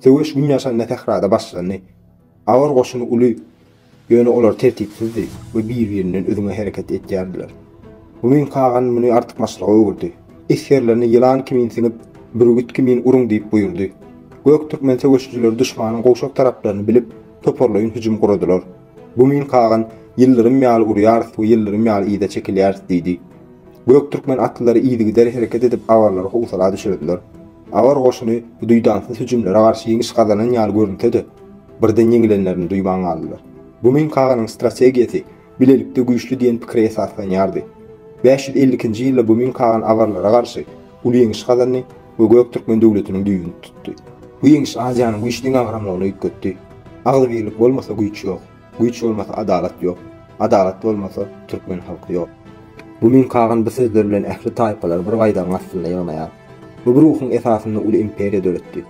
Söweş Gün ýaşanda sährada başlandy. Awar goşuny uly, ýöne olar tertipsizdi we bir-birinden üzňe hereket etýärdiler. Bumyn kagan muny artykmaçlyga öwürdi. Esgerlerini ýylan kimin siňip, bürgüt kimin uruň diýip buýurdy. Göktürkmen söweşijileri duşmanyň gowşak taraplaryny bilip, toparlaýyn hüjüm guradylar. Bumyn kagan, Ýyldyrym ýaly urýarys we ýyldyrym ýaly yza çekilýäris diýdi. Göktürkmen atlylary yzygider hereket edip awarlary howsala düşürdiler. Awar goşuny bu duýdansyz hüjümlere garşy ýeňiş gazanan ýaly görünse-de, birden ýeňilenlerini duýman galdylar. Bumyn kaganyň strategiýasy bilelikde güýçli diýen pikire esaslanýardy. 552-nji ýylda Bumyn kagan awarlara garşy uly ýeňiş gazandy we Göktürkmen döwletiniň düýbüni tutdy. Bu ýeňiş Aziýanyň güýç deňagramlygyny üýtgetdi. Agzybirlik bolmasa güýç ýok. Güýç bolmasa adalat ýok. Adalat bolmasa türkmen halky ýok. Bumyn kagan bu sözler bilen ähli taýpalary bir baýdagyň astynda ýygnaýar. Bu bir ruhuň esasynda uly imperiýa döretdi.